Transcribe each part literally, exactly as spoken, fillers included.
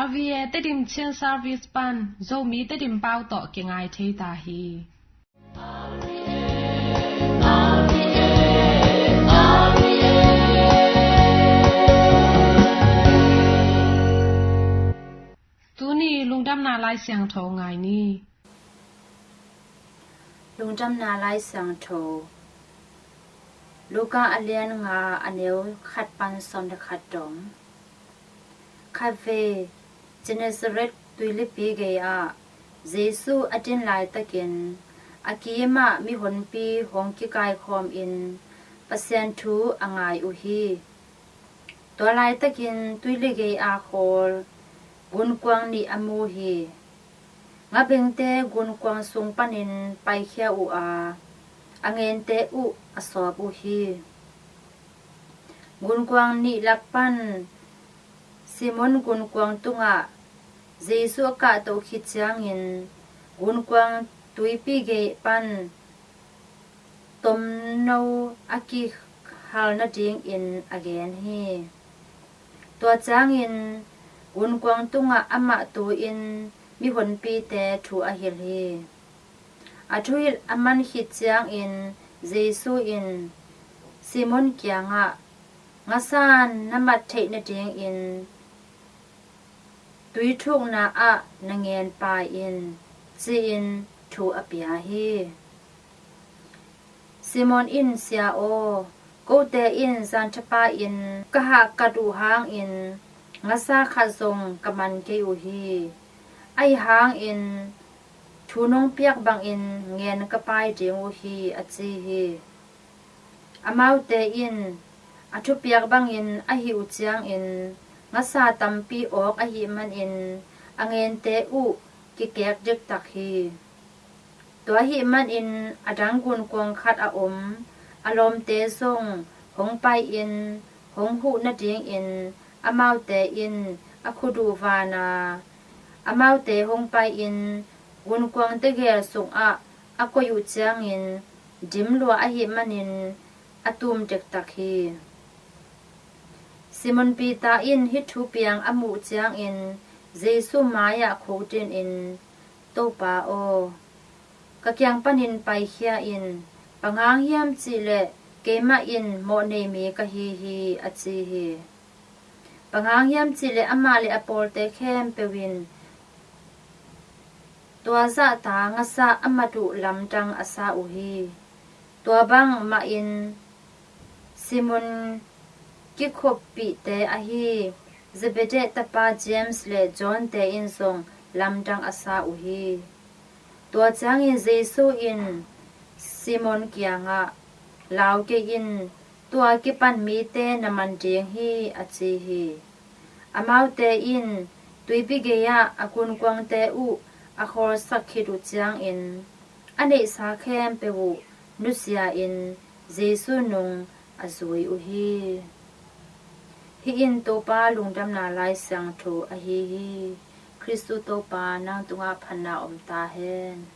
R V A Tedim Chin Service pan Zomi Tedim pau tawh kingai thei ta hi. Tuni lungdamna Lai Siangtho ngai ni. Lungdamna Lai Siangtho Luka a lian nga a neu khat pan sawm le khat dong. Khatvei Gennesaret tuilipi gei-ah Jesu a din laitakin a kimah mihonpi hong kikaikhawmin Pasian thu a ngai uh hi. Tua laitakin tuili gei-a khawl gunkuang nih a mu hi. Ngabengte gunkuang sung panin paikhia uh a, a ngente uh a sawp uh hi. Gunkuang nih lak pan Simon gunkuang tungah Jesu a kahtoh khit ciangin gunkuang tuipi gei pan tomno a kihal nadingin a gen hi. Tua ciangin gunkuang tungah amah tu-in mihonpite thu a hilh hi. A thuhilh a man khit ciangin Jesu in Simon kiangah, "Ngasa na mat theih nadingin tuithukna ah na ngen pai in," ci-in thu a pia hi. Simon in, "Sia aw, kote in zanthapai-in ka hahkat uh hangin ngasa khat zong ka man kei uh hi. Ahi hangin thu nong piak bangin ngen ka pai ding uh hi," a ci hi. Amaute in, "A thupiak bangin ahih uh ciangin ngasa tampi awk ahih manin a ngente uh kikek diktak hi. Tua ahih manin a dang gunkuang khat a om a lawmte zong hong pai-in hong huh nadingin amaute in a khut uh van a, amaute hong pai-in gunkuang tegel sungah a koih uh ciangin dim lua ahih manin a tum dektak hi." Simon Peter in hih thupiang a muh ciangin Jesu mai-ah khukdinin, "Topa aw, ka kiang panin paikhia in, bang hang hiam cihleh keimah in mawh nei mi ka hi hi," a ci hi. Bang hang hiam cihleh amah le a pawlte khempeuh in tua zahta ngasa a mat uh lamdang a sa uh hi. Tua bang mahin Simon kikhoppihte ahi Zebedee tapa James le John-te in zong lamdang a sa uh hi. Tua ciangin Jesu in Simon kiangah, "Lau kei in, tua kipan mite na man ding hi," a ci hi. Amaute in tuipi gei-ah a gunkuangte uh a khawlsak khit uh ciangin a neihsa khempeuh uh nusia-in Jesu nung a zui uh hi. Hih in Topa lungdamna Lai Siangtho ahi hi. Khristu Topa nang tungah phatna om ta hen.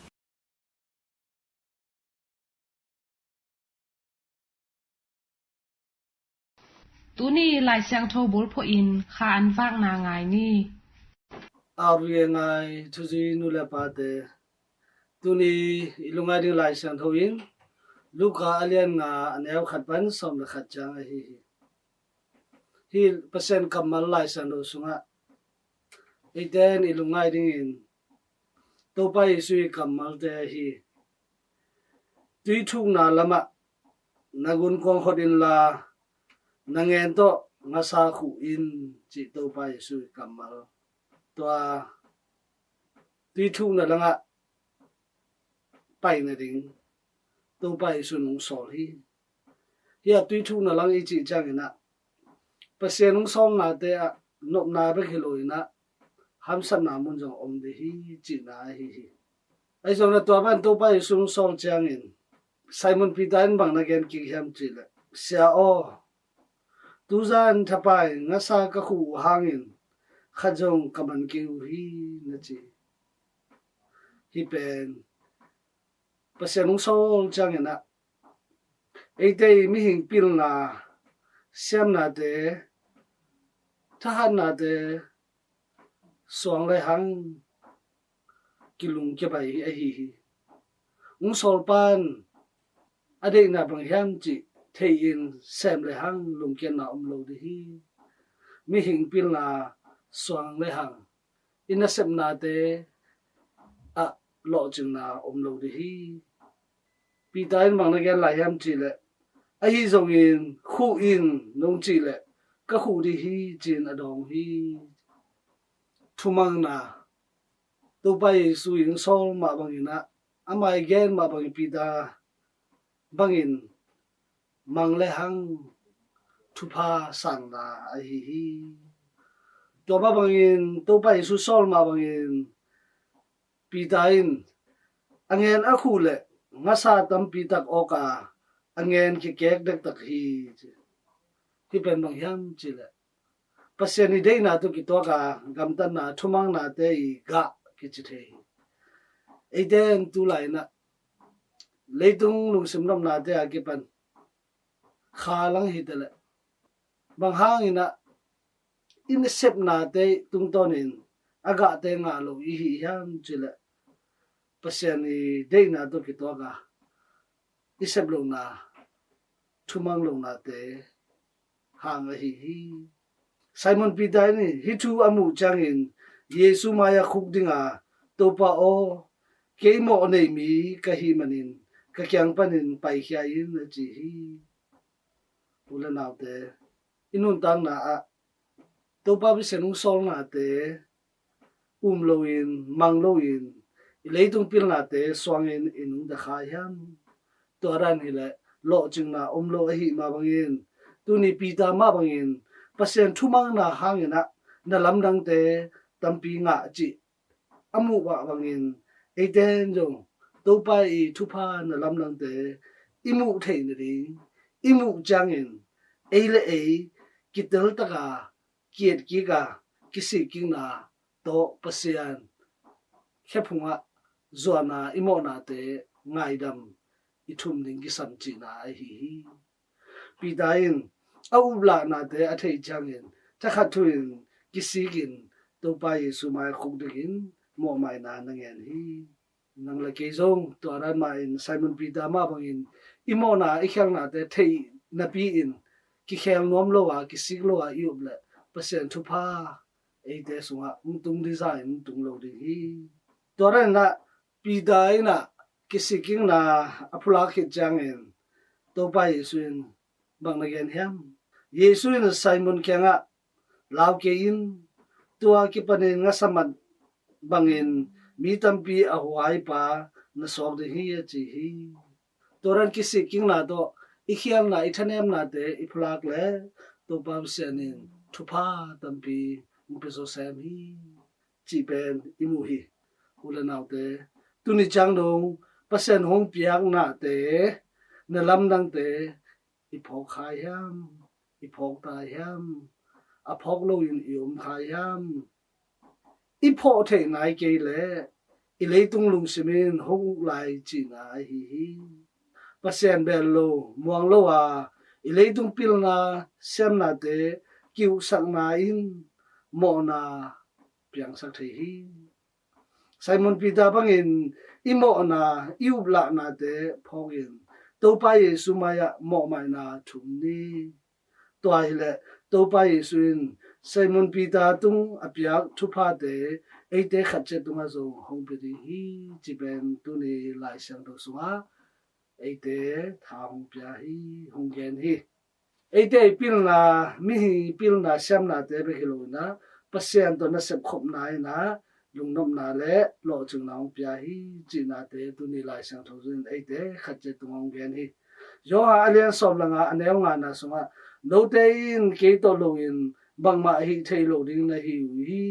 Tuni Lai Siangtho bulphuh in kha an vakna ngai ni. R V A ngai thuzui nu le pate, tuni i lungngai ding Lai Siangtho in Luka a lian nga a neu khat pan sawm le khat ciang ahi hi. Hih Pasian kammal Lai Siangtho sungah eite in i lungngai dingin Topa Jesu i kammalte ahi, "Tui thukna lamah na gunkuang hot inla, na ngen tawh ngasa khuh in," cih Topa Jesu i kammal. Tua tui thukna langah pai nading Topa Jesu in hong sawl hi. Hih a tui thukna lang i cih ciangin ah Pasian hong sawlnate ah nopna bek hi lo in ah hamsatna mun zong om ding hi cihna ahi hi. Ahi zongin ah tua pan Topa Jesu hong sawl ciangin Simon Peter in bang na gen kik hiam cihleh, "Sia aw, tuzan thapai ngasa ka khuh uh hangin khat zong ka man kei uh hi," na ci. Hih pen Pasian hong sawl ciangin ah eite i mihing pilna, siamnate, thahatnate, suang le hang kilung kibai ahi hi. Ung sawl pan a deihna bang hiam cih thei in sem le hang lungkiatna om lo dih hi. Mihing pilna suang le hang i nasepnate ah lawhcingna om lo dih hi. Peter in bang na gen lai hiam cih leh, ahi zongin khuh in nong cih leh ka khuh dih hi ci-in a dawng hi. Thumangna, Topa Jesu in sawl mah bangin ah, ama i gen mah bangin Peter bangin mang le hang thupha sanna ahi hi. Tua mah bangin Topa Jesu sawl mah bangin Peter in a ngen a khuh leh ngasa tampi tak awk a, a ngen kikek dektak hi. Hih pen bang hiam cih leh, Pasian i deihna tawh kituak a gamtatna thumangnate i gah kici thei hi. Eite in tulai in ah leitung lungsim nopnate a kipan kha lang hi ta leh, bang hangin ah i nasepnate tungtawnin a gahte ngah lo i hi hiam cih leh, Pasian i deihna tawh kituak a i sep lohna, thumang lohnate hang ahi hi. Simon Peter in hih thu a muh ciangin Jesu mai-ah khuk ding a, "Topa aw, kei mawh nei mi ka hih manin ka kiang panin paikhia in," a ci hi. U le naute, i nuntakna ah Topa Pasian hong sawlnate um loin, mang loin, i leitung pilnate suangin i nungta kha hiam? Tua dan hileh lawhcingna om lo ahi mah bangin, tuni Peter mah bangin Pasian thumanna hangin ah na lamdangte tampi ngah cih a muh mah bangin, eite in zong Topa i thupha na lamdangte i muh theih nading, i muh ciangin ei le ei kitel taka, kietkik a, kisikkikna tawh Pasian khephungah zuana i mawhnate ngaidam i thum ding kisam cihna ahi hi. Peter in a uplahnate a theih ciangin thakhat thu-in kisikin Topa Jesu mai khuk dingin mawhmaina na ngen hi. Nang le kei zong tua dan mah in Simon Peter mah bangin i mawhna i khialhnate theih napi-in kikhel nuam lo a, kisik lo a i up leh Pasian thupha eite sungah hong tung dizai in hong tung lo ding hi. Tua dan in ah Peter in ah kisikkikna a phulak khit ciangin Topa Jesu in bang na gen hiam? Jesu in Simon kiangah, "Lau kei in, tua kipanin ngasa mat bangin mi tampi a huaipa na suak ding hi," a ci hi. Tua dan kisikkikna tawh i khialhna, i thanemnate i phulak leh Topa Pasian in thupha tampi hong pia zo sem hi cih pen i mu hi. U le naute, tuni ciang dong Pasian hong piaknate, na lamdangte i phawk kha hiam? I phawk ta hiam? A phawk loin i om kha hiam? I phawk theih nai kei leh i leitung lungsim in hong uk lai cihna ahi hi. Pasian bel lo, muang lo a, i leitung pilna siamnate ki-uksakna in mawhna piangsak thei hi. Simon Peter bangin i mawhna, i uplahnate phawkin Topa Jesu mai-ah mawhmaina thum ni. Tua hileh Topa Jesu in Simon Peter tung a piak thuphate eite khat ciat tungah zong hong pia ding hi, ci pen tuni Lai Siangtho sungah eite tha hong pia hi, hong gen hi. Eite i pilna, mihing i pilna siamnate bek hi loin ah, Pasian tawh nasep khopna in ah lungnopna le lawhcingna hong pia hi cihnate tuni Lai Siangtho in eite khat ciat tungah hong gen hi. Johan a lian sawm le nga a neu ngana sungah, "Note in kei tawh loin bangmah hih theih loh ding na hi uh hi."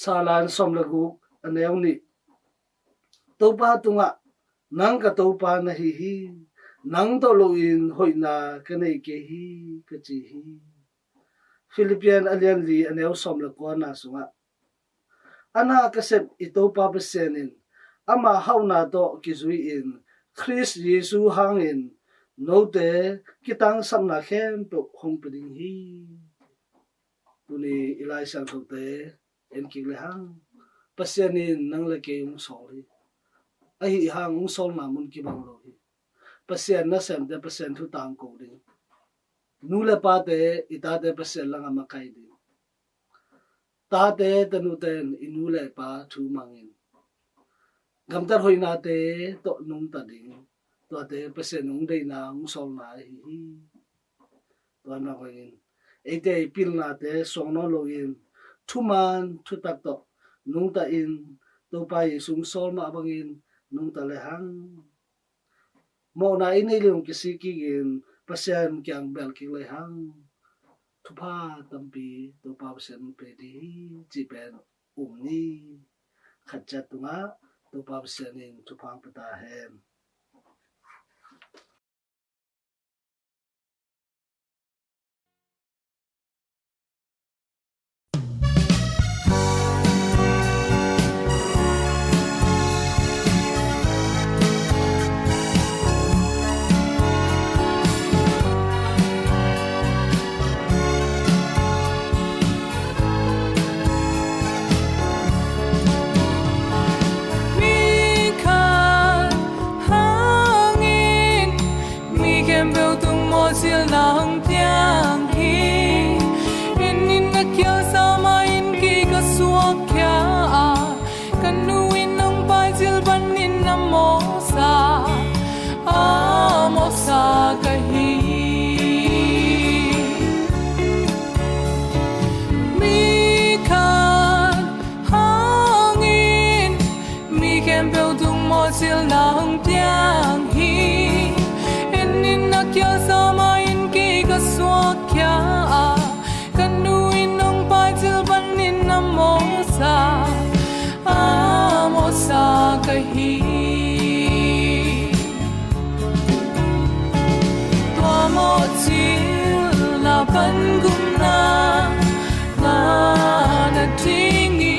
Salan sawm le guk a neu nih, "Topa tungah, 'Nang ka Topa na hi hi, nang tawh loin hoihna ka nei kei hi,' ka ci hi." Philippian a lian li a neu sawm le kuana sungah, "A na ka sep i Topa Pasian in ama hauhna tawh kizui-in Khrist Jesu hangin note kitangsapna khempeuh hong pia ding hi." Tuni i Lai Siangthote en kik le hang. Pasian in nang le kei hong sawl hi. Ahi hang hong sawlna mun kibang lo hi. Pasian nasemte Pasian thu tangko ding. Nu le pate i tate Pasian langah makai ding. Tate tanute in i nu le pa thu mangin gamtat hoihnate tawh nungta ding. Tuate Pasian hong deihna hong sawlna ahi hi. Tua mah bangin eite i pilnate suang nawn loin thuman thutak tawh nungta in, Topa Jesu hong sawl mah bangin nungta le hang. Mawhna i neih le hong kisik kik in Pasian kiang bel kik le hang. Thupha tampi Topa Pasian hong pe ding hi cih pen um ni. Khat ciat tungah Topa Pasian in thupha hong pe ta hen. Mi khat hangin mi khempeuh tung mawhcil nang piang hi. En in, na kial sa mah in kei ka suakkhia a, ka nu in hong paicil panin a mawhsa, a mawhsa ka hi. Mi khat hangin mi khempeuh tung mawhcil nang piang hi. En in, na kial sa mah in kei ka suakkhia a, ka nu in hong paicil panin a mawhsa, a mawhsa ka hi. Tua mawhcilna pan gupna ngah nadingin,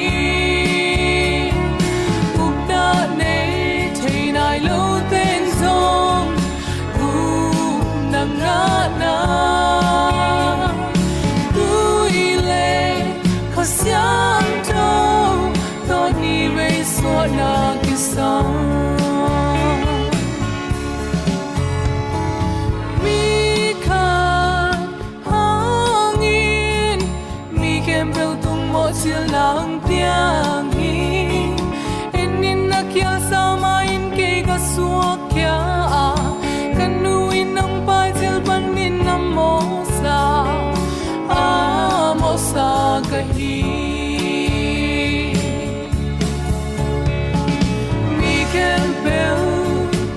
upna nei thei nai lote'n zong gupna ngahna, tui le Kha Siangtho tawh ni vei suahna kisam. Mi khat hangin mi khempeuh tung mawhcil nang piang hi. En in, na kial sa mah in kei ka suakkhia a, ka nu in hong paicil panin a mawhsa, a mawhsa ka hi. Mi khempeuh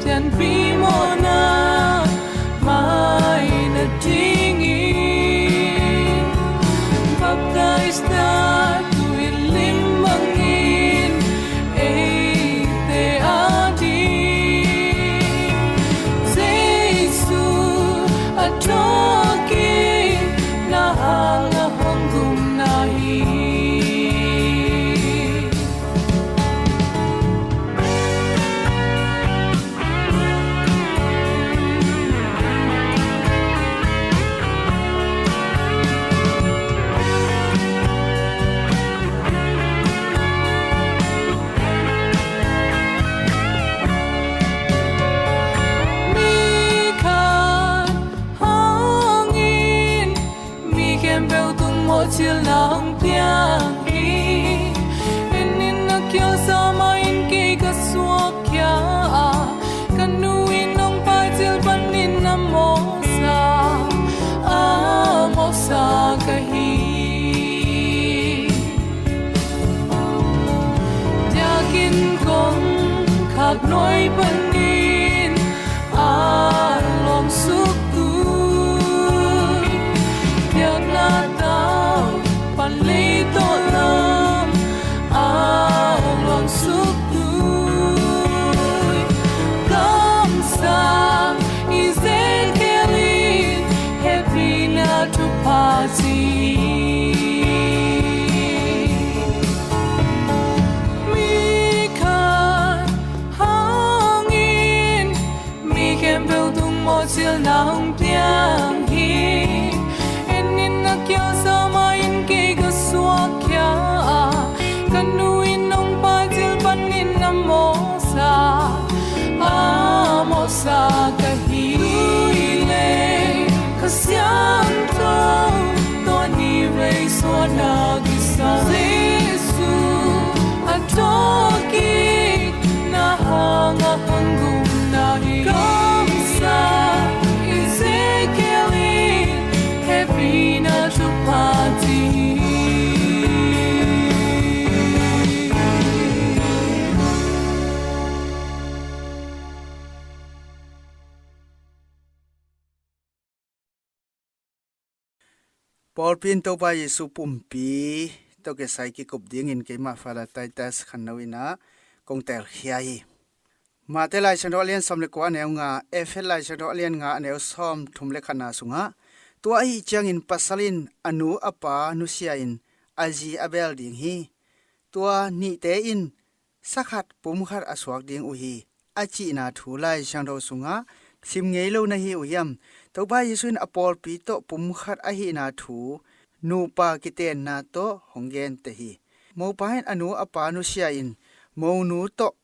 pianpih mawhna mai nadingin, baptisena tuilim bangin eite ading Jesu a thawkin na hangah hong gupna hi. Mi khat hangin mi khempeuh tung mawhcil nang piang hi. En in, na kial sa mah in kei ka suakkhia a, ka nu in hong paicil panin a mawhsa, a mawhsa ka hi. Diakin kong khak nuai panin a luang suk tui, biakna tau pan leitawh lam a luang suk tui, kamsang Ezekiel in hehpihna thupha ci. Mi khat hangin Pawlpi in Topa Jesu pumpi tawh kisai kikup dingin keimah Father Titus Khanno in ah kong telkhia hi. Mate Lai Siangtho a lian sawm le kua a neu nga, Efet Lai Siangtho a lian nga a neu sawm thum le khatna sungah, tua ahi ciangin pasal in a nu a pa nusia in a zi a bel ding hi. Tua nihte in sakhat pumkhat a suak ding uh hi, a cihna thu Lai Siangtho sungah sim ngei lo na hi uh hiam? Topa Jesu in a pawlpi tawh pumkhat ahihna thu nupa kitenna tawh hong gente hi. Mopa in a nu a pa nusia in monu tawh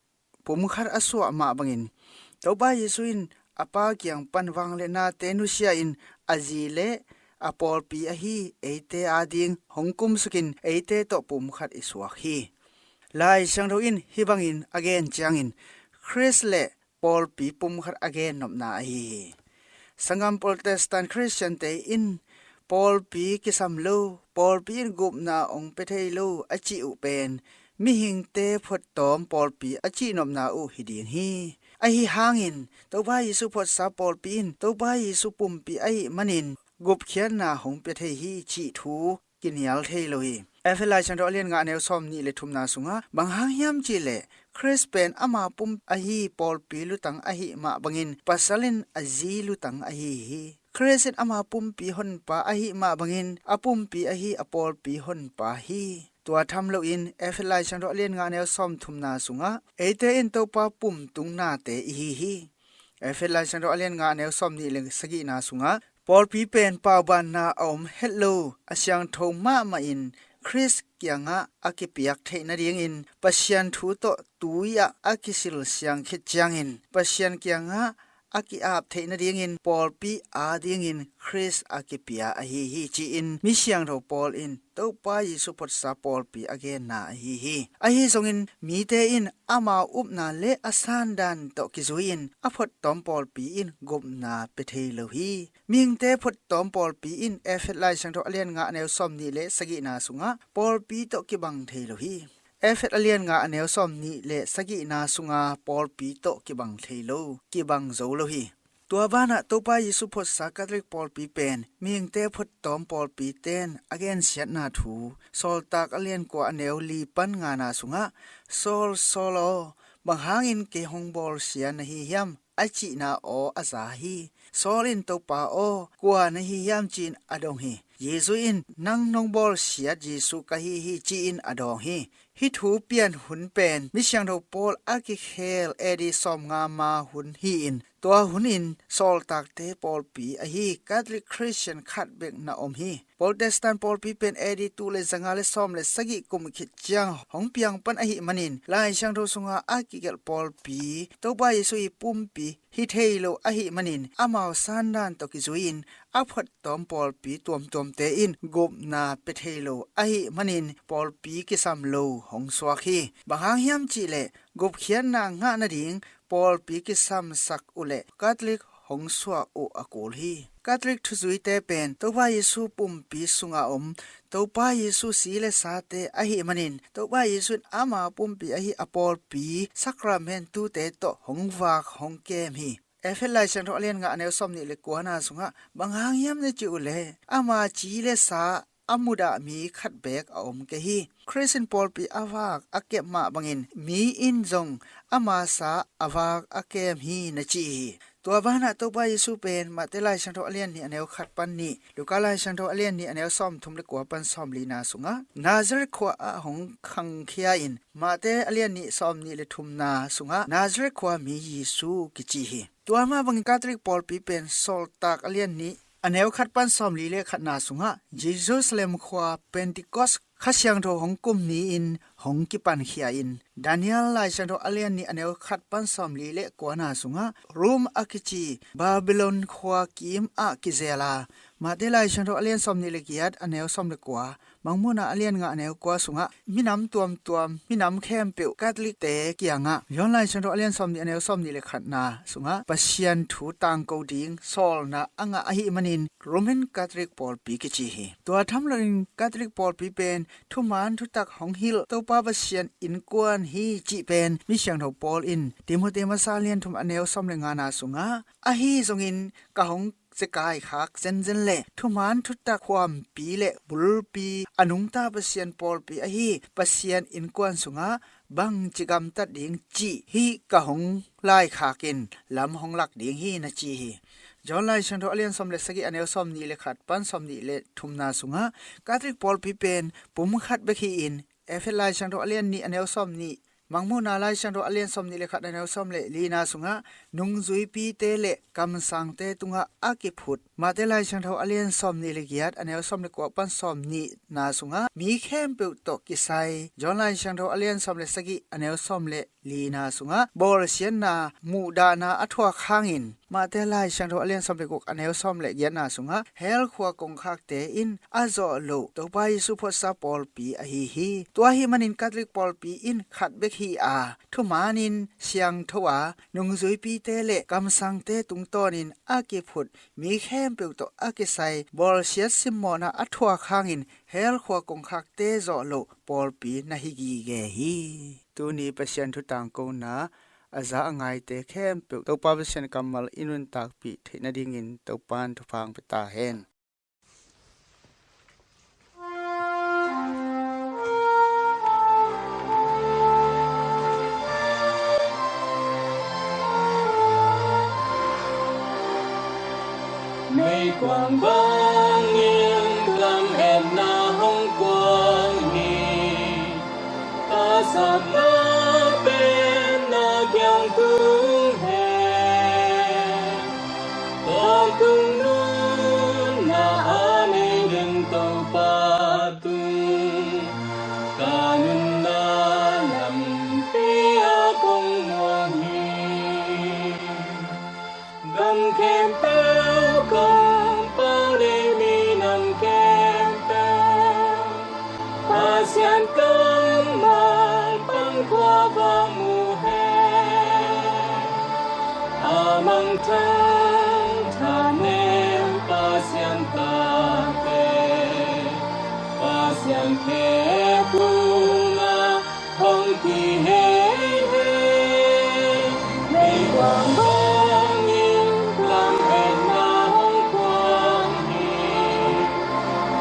pumkhat a suah mah bangin, Topa Jesu in a pa kiang pan vangliatnate nusia in a zi le a pawlpi ahi eite ading hong kumsukin eite tawh pumkhat i suak hi. Lai Siangtho in hih bangin a gen ciangin Khrist le pawlpi pumkhat a gennopna ahi hi. Sanggam, Protestant Khristiante in pawlpi kisam lo, pawlpi in gupna hong pia thei lo a cih uh pen mihingte phuattawm pawlpi a cihnopna uh hi ding hi. Ahi hangin Topa Jesu phuatsa pawlpi in Topa Jesu pumpi ahih manin gupkhiatna hong pia thei hi cih thu kinial thei lo hi. Efet Lai Siangtho a lian nga a neu sawm nih le thumna sungah, bang hang hiam cih leh Khrist pen ama pum ahi pawlpi lutang ahih mah bangin pasal in a zi lutang ahi hi. Khrist in ama pumpi honpa ahih mah bangin a pumpi ahi a pawlpi honpa hi. Tua tham loin Efet Lai Siangtho a lian nga a neu sawm thumna sungah, eite in Topa pum tungnate i hi hi. Efet Lai Siangtho a lian nga a neu sawm nih le sagihna sungah, pawlpi pen paubanna a om het lo, a siangtho mahmah in Khrist kiangah a kipiak theih nadingin Pasian thu tawh tui ah a kisil siang khit ciangin Pasian kiangah a ki-ap theih nadingin pawlpi adingin Khrist a kipia ahi hi, ci-in mi siangtho Paul in Topa Jesu phuatsa pawlpi a genna ahi hi. Ahi zongin mite in amau upna le a sandan tawh kizui-in a phuattawm pawlpi in gupna pia thei lo hi. Mihingte phuattawm pawlpi in Efet Lai Siangtho a lian nga a neu sawm nih le sagihna sungah pawlpi tawh kibang thei lo hi. Efet a lian nga a neu sawm nih le sagihna sunga pawlpi tawh kibang thei lo, kibang zo lo hi. Tua banah Topa Jesu phuatsa Catholic pawlpi pen mihingte phuattawm pawlpi ten a gensiatna thu Sawltak a lian kua a neu li pan ngana sungah, Saul, Saul aw, bang hangin kei hong bawlsia na hi hiam? A cihna aw a za hi. Saul in, Topa aw, kua na hi hiam, ci-in a dong hi. Jesu in, nang nong bawlsiat Jesu ka hi hi, ci-in a dawng hi. Hih thu pian hun pen mi siangtho Paul a kikhel A D sawmnga ma hun hi-in, tua hunin sawltakte pawlpi ahi Catholic Christian khat bek na om hi. Protestant pawlpi pen A D tul le zanga le sawm le sagih kum khit ciang hong piang pan ahih manin Lai Siangtho sunga a kigelh pawlpi, Topa Jesu ii pumpi hi thei lo ahih manin amau sandan tawh kizui-in a phuattawm pawlpi tuamtuamte in gupna pia thei lo ahih manin pawlpi kisam lo hong suak hi. Bang hang hiam cih leh gupkhiatna ngah nading pawlpi kisamsak uh leh Catholic hong suak uh a kul hi. Catholic thuzuite pen Topa Jesu pumpi sunga om Topa Jesu si le sate ahih manin Topa Jesu in ama pumpi ahi a pawlpi sakramentute tawh hong vak hong kem hi. Efet Lai Siangtho a lian nga a neu sawm nih le kuana sungah, bang hang hiam na cih uh leh ama ci le sa a mudah mi khat beek a om kei hi. Khrist in pawlpi a vak a kep mah bangin mi in zong ama sa a vak a kem hi, na ci hi. Tua banah Topa Jesu pen Mate Lai Siangtho a lian nih a neu khat pan nih, Luka Lai Siangtho a lian nih a neu sawm thum le kua pan sawm lina sungah Nazareth khua ah hong khangkhia in, Mate a lian nih sawm nih le thumna sungah Nazareth khua mi Jesu kici hi. Tua mah bangin Catholic pawlpi pen Sawltak a lian nih a neu khat pan sawm li le khatna sungah Jerusalem khua Pentecost Kha Siangtho hong kum ni-in hong kipankhia in, Daniel Lai Siangtho a lian nih a neu khat pan sawm li le kuana sungah Rome a kici Babylon khua kim ah kizel a, Mate Lai Siangtho a lian sawm nih le giat a neu sawm le kua, Mangmuhna a lian nga a neu kua sungah minam tuamtuam, minam khempeuh Catholic-te kiangah, John Lai Siangtho a lian sawm nih a neu sawm nih le khatna sungah Pasian thu tangko ding sawlna a ngah ahih manin Roman Catholic pawlpi kici hi. Tua tham loin Catholic pawlpi pen thuman thutak hong hilh Topa Pasian innkuan hi cih pen mi siangtho Paul in Timothy masa a lian thum a neu sawm le ngana sungah, ahi zongin ka hong cikai khak zenzen le thuman thutak khuampi le bulpi a nungta Pasian pawlpi ahi Pasian innkuan sungah bangci gamtat ding cih hih ka hong laikhak in lam hong lak ding hi, na ci hi. John Lai Siangtho a lian sawm le sagih, a neu sawm nih le khat pan sawm nih le thumna sungah Catholic pawlpi pen pum khat bek hi-in, Efesa Lai Siangtho a lian nih, a neu sawm nih, Mangmuhna Lai Siangtho a lian sawm nih le khat, a neu sawm le lina sungah nungzuipite le kamsangte tungah a kiphut, Mate Lai Siangtho a lian sawm nih le giat, a neu sawm le kua pan sawm nihna sungah mi khempeuh tawh kisai, John Lai Siangtho a lian sawm le sagih, a neu sawm le lina sungah bawlsiatna, muhdahna a thuak hangin, Mate Lai Siangtho a lian sawm le guk, a neu sawm le giatna sungah hell khua kongkhakte in a zawh loh Topa Jesu photsa pawlpi ahi hi. Tua ahih manin Catholic pawlpi in khat bek hi a, thumanin siangtho a, nungzuipite le kamsangte tungtawnin a kiphut, mi khempeuh tawh a kisai, bawlsiat simmawhna a thuak hangin hell khua kongkhakte zawh loh pawlpi na hi gige hi. Tuni Pasian thu tangkona a za a ngaite khempeuh Topa Pasian kammal i nuntakpih theih nadingin Topan thupha hong pia ta hen. Meikuang bangin lametna hong kuang hi. Pasakna pen na kiang tung hen. Tawntung nunna a nei den Topa tung, ka nunna lampi ah kong muang hi. Gam khempeuh, kampau le minam khempeuh, Pasian kammal pang khua va mu hen. A mangthang thanem Pasian tate, Pasian khe kung a hong kihei hei. Meikuang bangin lametna hong kuang hi.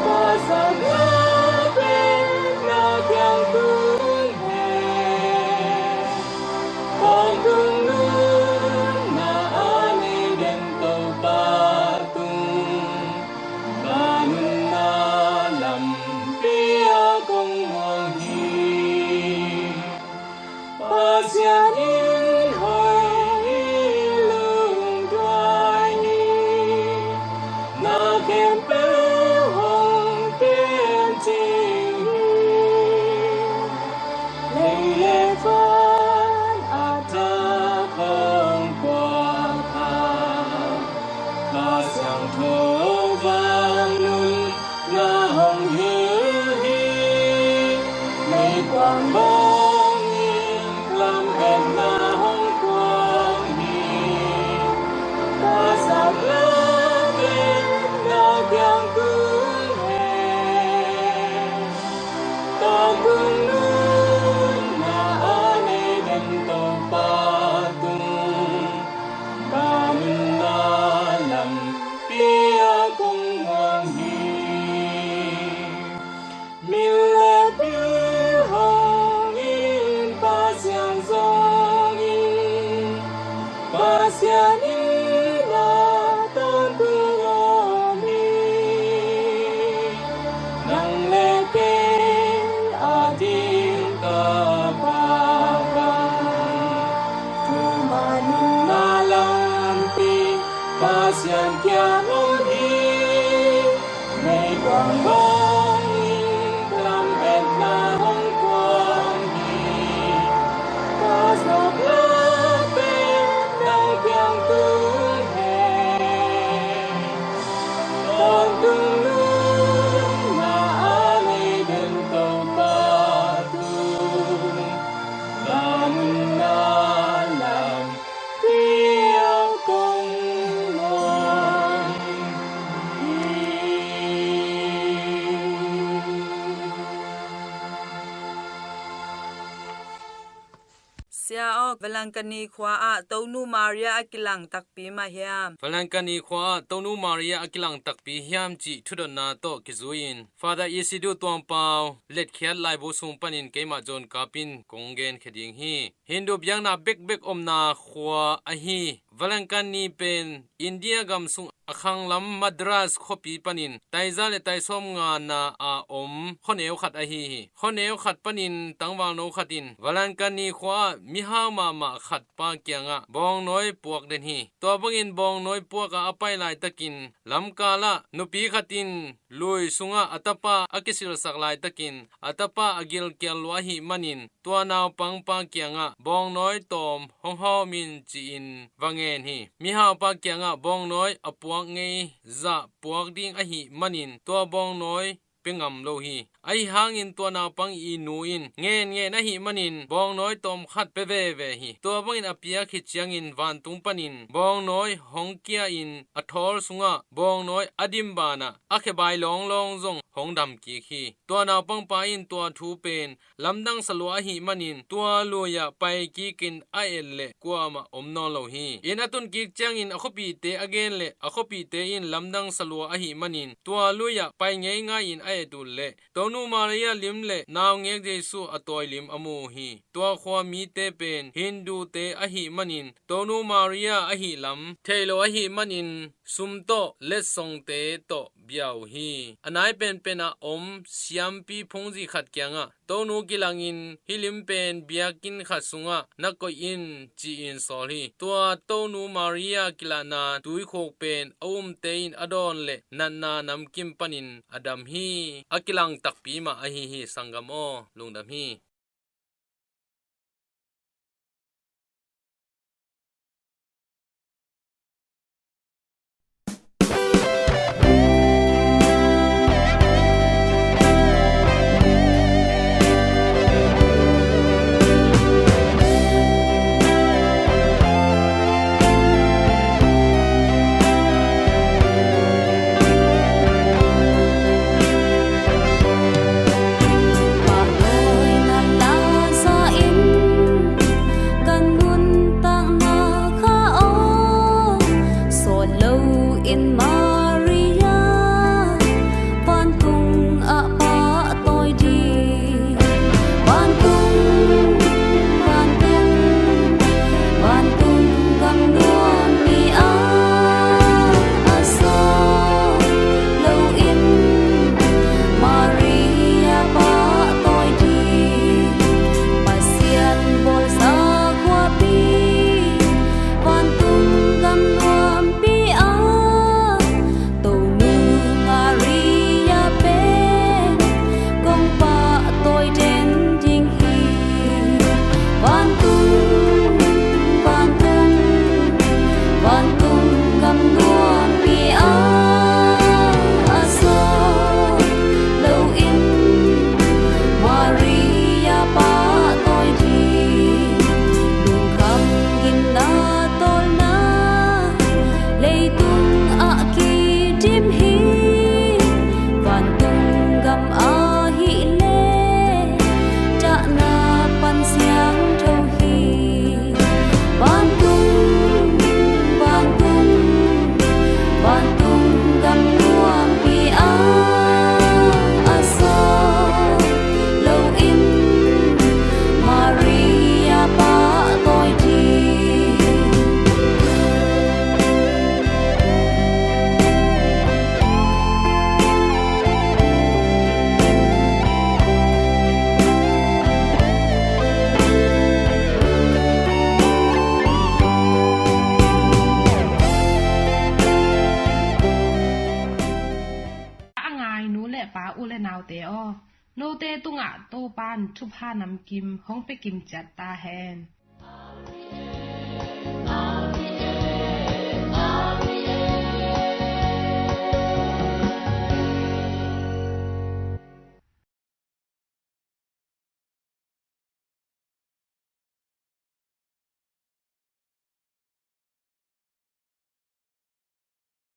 Pasakna pen na kiang tung hen. Tawntung nunna a nei den Topa tung, ka nunna lampi ah kong muang hi. Pasian in hoi hi, lungduai hi. Na khempeuh hong kem cing hi. Lei le van a thak hong puak a, Kha Siangtho vangnun na hong hilh hi. Meikuang bangin lametna hong kuang hi. Pasakna pen na kiang tung hen. Tawntung nunna a nei den Topa tung, ka nunna lampi ah kong muang hi. Min le bil hong in, Pasian zong in, Pasian in na tawntung om hi. Nang le kei a ding ka Pa, thuman nunna lampi Pasian kiang om hi. Meikuang bangin lametna hong kuang hi. Pasakna pen nang kiang tung hen. Tawntung nunna a nei den Topa tung, ka nunna lampi ah kong muang hi. Aw, Valangkani khua ah Tonu Maria a kilang takpi mah hiam? Valangkani khua ah Tonu Maria a kilang takpi hiam cih thudotna tawh kizui-in Father Isidu Tuangpau letkhiat laibu sung panin keimah John Kap in kong genkhia ding hi. Hindu biakna bekbek omna khua ahi Valangkani pen India gam sung a khanglam Madras khuapi panin taiza le taisawm ngana a om khuaneu khat ahi hi. Khuaneu khat panin tangvalno khat in Valangkani khua ah mihau mahmah khat pa kiangah bawngnawi puak den hi. Tua bangin bawngnawi puak a a pai laitakin lamkal ah nupi khat in lui sungah a tapa a kisilsak laitakin a tapa a gilkial lua ahih manin tua naupangpa kiangah bawngnawi tawm hong hawm in ci-in va ngen hi. Mihaupa kiangah bawngnawi a puak ngei zah puak ding ahih manin tua bawngnawi pia ngam lo hi. Ahi hangin tua naupang i nu in ngen ngen ahih manin bawngnawi tawm khat pia veve hi. Tua bangin a piak khit ciangin vantung panin bawngnawi hong kia in a thawl sungah bawngnawi a dim banah a khebai lawnglawng zong hong dam kik hi. Tua naupangpa in tua thu pen lamdang sa lua ahih manin tua lui-ah pai kikin a et leh kuamah om nawn lo hi. Inn a tun kik ciangin a khuapite a gen leh a khuapite in lamdang sa lua ahih manin tua lui-ah pai ngeingai in a et uh leh Tonu Maria lim le naungek Jesu a tawi lim a mu hi. Tua khua mite pen Hindute ahih manin Tonu Maria ahih lam thei lo ahih manin sum tawh letsongte tawh bia uh hi. A nai penpen ah om siampi phungzi khat kiangah Tonu kilangin hih lim pen biakinn khat sungah na koih in ci-in sawl hi. Tua Tonu Maria kilahna tuikhuk pen a umte in a dawn le natna namkim panin a dam hi. A kilang takpi mah ahi hi. Sanggam aw, lungdam hi. Pahtawi na la sa in kan nuntakna kha aw, sawt lo in Maria vantung ah pahtawi ding. Vantung, vantung, vantung gam nuampi ah a sawt lo in Maria pahtawi ding. Pasian bawlsa khuapi vantung gam nuampi ah Tonu Maria pen kong pahtawi den ding hi. Vantung, vantung, vantung gam nuampi ah a sawt lo in Maria pahtawi ding. Lungkham gimna tawlna leitung ah kidim hi. Vantung gam ahih leh dahna pan siangtho hi. Vantung, vantung, vantung gam nuampi ah a sawt lo in Maria pahtawi ding. A ngai nu le pa, u le naute aw, note tungah Topa'n thupha namkim hong pia kim ciat ta hen.